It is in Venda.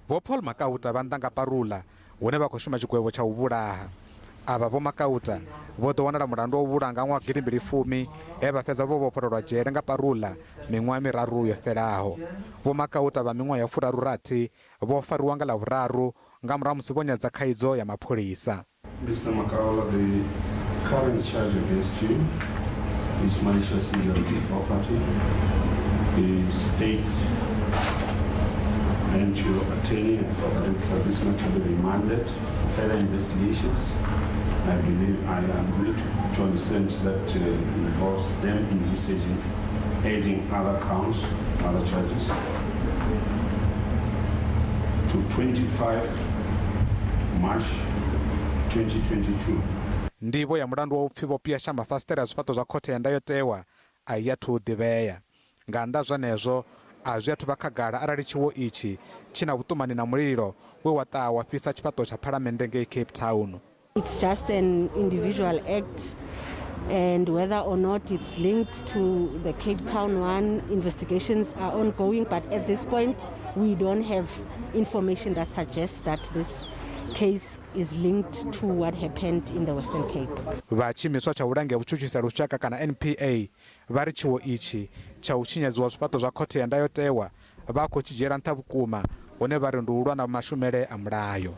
Vho Paul Makauta vha nnḓa nga parula hune vha khou shuma tshigwevho tsha u vhulaha. Avha Vho Makauta vho ḓo wanala mulandu wa u vhulaha nga ṅwaha wa gidimbili fumi he vha fhedza vho vhofhololwa dzhele nga parula miṅwaha miraru yo fhelaho. Vho Makauta vha miṅwaha ya furaru rathi vho fariwa nga Ḽavhuraru nga murahu ha musi vho nyadza khaidzo ya mapholisa. Mister Makaula, the current charge against you is malicious injury to property. The state and your attorney have agreed for this matter to be remanded for further investigations. I believe I am made to understand that involves them envisaging adding other counts, other charges, to 25 March 2022. Ndivho ya mulandu wa u pfi vho pwasha mafasiṱere a zwifhaṱo zwa khothe ya ndayotewa a i athu u ḓivhea. Nga nnḓa ha zwenezwo, a zwi athu vha khagala arali tshiwo itshi tshi na vhuṱumani na mulilo we wa ṱaha wa fhisa tshifhaṱo tsha phalamennde ngei Cape Town. It's just an individual act and whether or not it's linked to the Cape Town one, investigations are ongoing, but at this point we don't have information that suggests that this case is linked to what happened in the Western Cape. Vha tshiimiswa tsha vhulangi ha vhutshutshisi ha lushaka kana NPA vha ri tshiwo itshi tsha u tshinyadziwa zwifhaṱo zwa khothe ya ndayotewa vha khou tshi dzhiela nṱha vhukuma hune vha ri ndi u lwa na mashumele a mulayo.